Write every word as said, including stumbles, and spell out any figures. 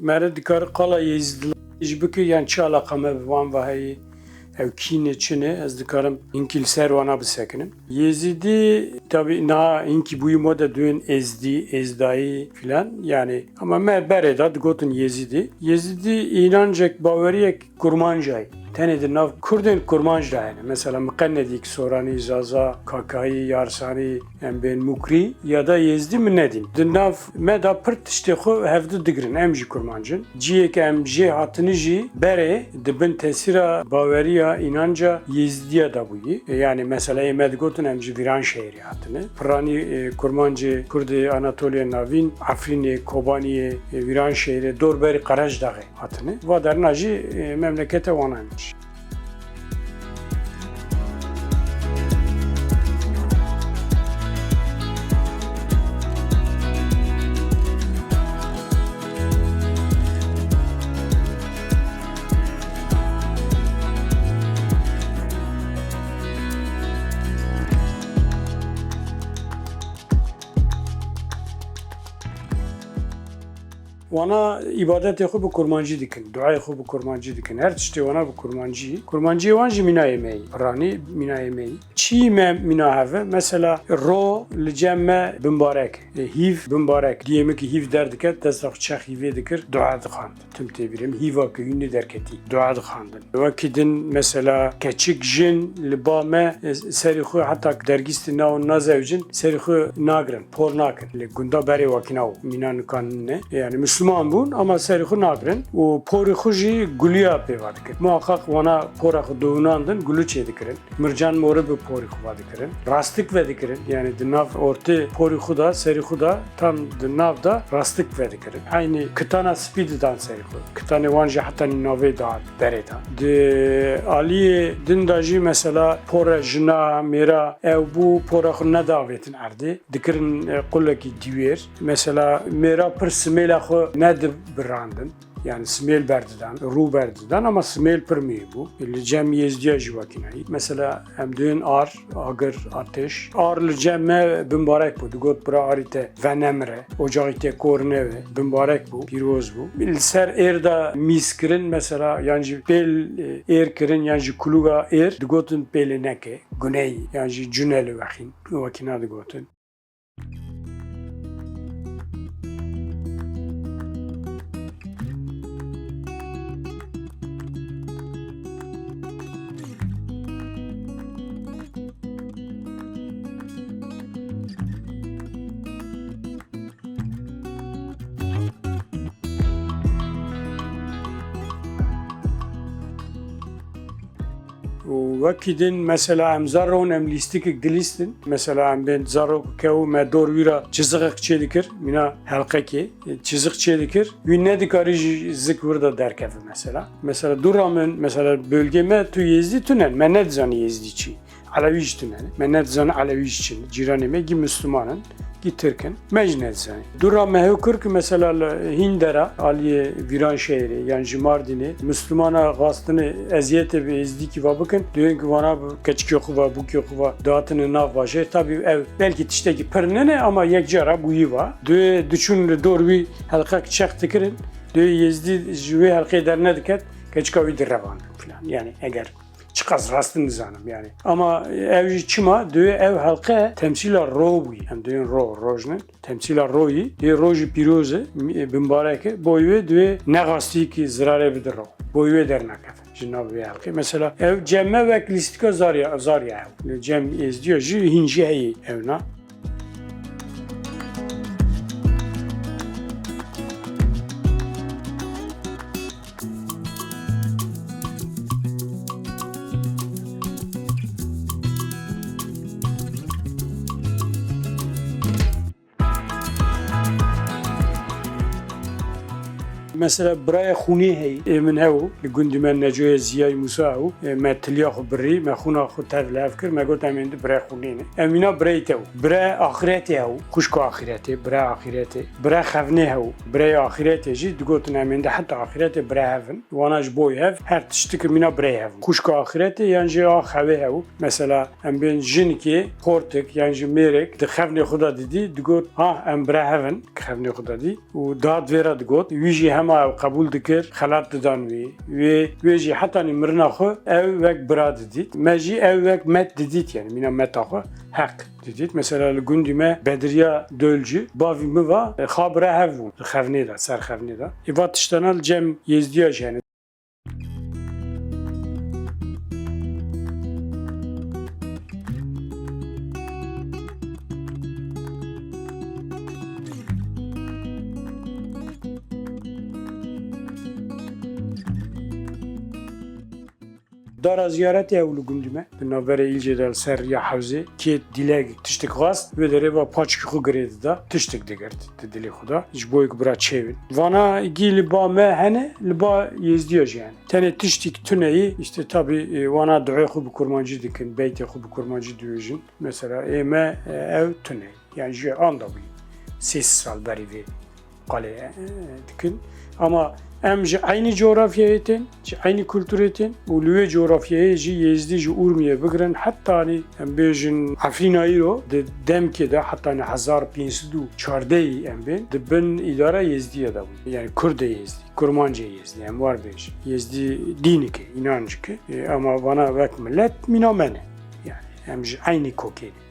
Mere dikare qala Yêzîdî jî bike, yan çi alaqa me bi wan ve heye? Ew kî ne, çi ne? Ez dikarim hinkî li ser wana bisekinim. Yêzîdî, tabî niha hinkî bûyî moda duyên Êzdî, Êzdayî filan, yanî, ama me berê de digotin Yêzîdî. Yêzîdî înancek, baweriyek Kurmancayî. Tenê di nav Kurdên Kurmanc de hene. Mesela miqenedîk Soranî, Zaza, Kakayî, Yarsanî, em bên Mukrî ya da Yêzdî min nedîn. Di nav me de pir tiştê xwe hevdu digirin. Em jî Kurmanc in. Ciyê ke em jê hatini jî berê di bin tesîra baweriya, înanca Yêzdiya de bûyî. E, yanî mesela ê me digotin em ji Vîranşehirê hatine. Piranî, e, Kurmancê Kurdê Anatoliya Navîn, Efrînê, Kobaniyê, e, Vîranşehirê, dorberî Qerejdaxê hatine. Va derna jî, e, memlekete Wanan jî. Wana îbadetê xwe bi kurmancî dikin, duayê xwe bi kurmancî dikin. Her tiştê wana bi kurmancî. Kurmanciyê wan jî mîna yê me yî. Piranî mîna yê me yî. Çi me mîna hev e? Mesela ro li cem me bimbarek, e, hîv bimbarek. Diyê min ki hîv derdiket, desta xwe çex hîvê dikir, dua dixwend. Tim tê bîrim, hîva ku hûn derketî, dua dixwendin. Wekî din, mesela, keçik jin li ba me, e, serî xwe heta dergîstî naw nazewicin, serî xwe nagirin, por nakin. Li gunda berê wekî naw, mîna nikan ne. Yani Müslüman bûn ama serî xwe nagirin û porî xwe jî guliya pêva dikin. Muhakkak wana pora xwe diwinandin, gulu çê dikirin. Mircan morî bi porî xwe vedikirin. Rastik vedikirin. Yani di nav ortê porî xwe de, serî xwe de, tam di nav de rastik vedikirin. Aynî kitana spî didan serî xwe. Kitanê wan jî heta nînavê da berê de. Di aliyê din de jî mesela pora jina, mêra, ew bû pora xwe nedavêtin erdê. Dikirin, e, qulekî dîwêr. Mesela mêra pir simêla xwe nedibirandin. Yani simêl berdidan, rû berdidan ama simêl pir muhîm bû. Li cem Yêzdiya jî wekî nayî. Mesela em duyên ar, agir, ateş. Ar li cem me bimbarek bû. Digot bira arî te venemire, ocaxî te kor nebe, bimbarek bû, pîroz bû. Li ser êr de mîz kirin, mesela yan jî pêl, e, êr kirin yan jî kulûga êr, digotin pêlê neke, guney yan jî cunelê wexîn, wekî na digotin. Û wekî din, mesela, em zarron, em lîstikek dilîstin. Mesela, em bên zarrok kew me dor wî ra çiziqek çê dikir, mîna helqekê, e, çiziq çê dikir. Wî nedikarî jî zik wir de derkeve, mesela. Mesela, dûra min, mesela, bölgê me tu Yêzdî tune ne, me nedizanî Yêzdî çi. Elewî jî tune ne. Me nedizanî Elewî jî çi ne. Cîranê me gî Müslüman in, gî Tirk in. Me jî nedizanî. Dûra me hew kir ku mesela li Hîndera, aliyê Vîranşehirê yan jî Mardînê, Müslümana xwastine eziyetê bi Êzdîkî va bikin, duyên ku vana bi keçikê xwe va, bûkê xwe va, dihatine nav bajêr. Tabî ev belkî tiştekî pir nene ama yek cara bûyî va. Duyê diçûn li dor wî helqek çex dikirin, duyê Yêzdî ji wê helqê dernediket, keçika wî direvandin filan. Yani eger Çiqas rast nizanim yani. Ama ew jî çima? Duyê ew helqe temsîla ro bûyî. Em duyên ro, roj ne? Temsîla royî. Duyê rojî pîroz e, mi-, bimbarek e. Boy wê duyê nexastî ki zirarê bide ro. Boy wê dernakeve ji nav vê helqê. Mesela ew cem me wek lîstika zarya, zarya ew. Cem Êzdiya jî hîn jî heyî ewna. Mesela birayê xûnê heyî, ê min hew, li gundî me Necoyê Ziyayî Musa hew, ê me tiliya xwe birî, me xûna xwe tev li hev kir, me got em êndî birayê xûnê ne. Em mîna birayê te bû. Bire axîretê hew, xwişka axîretê, bire axîretê. Bire xevnê hew, birayê axîretê jî digotin em êndî heta axîretê bire hev in. Wana ji bo hev, her tiştik mîna birê hev. Xwişka axîretê yan jî a xewê hew. Mesela, em bên jinikê, xortik yan jî mêrek di xevnê xwe de didî, digot, ha, em birê hev in, xevnê xwe de dî. Û dad vê re digot, wî jî hem Ma ew qebûl dikir, xelat didan wê. Wê, wê jî hetanî mirina xwe ew wek bira didît. Me jî ew wek met didît, yani mîna meta xwe heq didît. Mesela li gundî me Bedriya Dölcü, bavî min va, e, xabira hev bûn, li xevnê de, ser xevnê de. Ê va tiştana li cem Yêzdiya jî hene. Dara ziyaretê ew li gundî me. Di navberê Îlcê de li ser riya hewzê kê dilek tiştik xwest, wê derê va paçkî xwe girê dida, tiştik digirt di dilê xwe de. Ji bo yek bira çêwin. Vana gî li ba me hene, li ba Yêzdiya jî hene. Tenê tiştik tuneyî, işte tabî, e, wana duê xwe bi kurmancî dikin, beytê xwe bi kurmancî dibêjin. Mesela ê me, e, ew tune. Yani ji anda bû. Sê sal berî vê qalê, e, dikin. Ama em ji eynî coğrafyayê tên, ji eynî kulturê tên û li wê coğrafyayê jî Yêzdî ji Urmiyê bigirin, hetanî em bêjin Efrîna îro di demkê de, hetanî hezar pênc sed û çardehî em bên, di bin îdara Yêzdiyê de bûn. Yani Kurdê Yêzdî, Kurmancê Yêzdî, em war bêjin. Yêzdî dînike, înancike, e, ama vana wek millet mîna me ne. Yani em ji eynî kokê ne.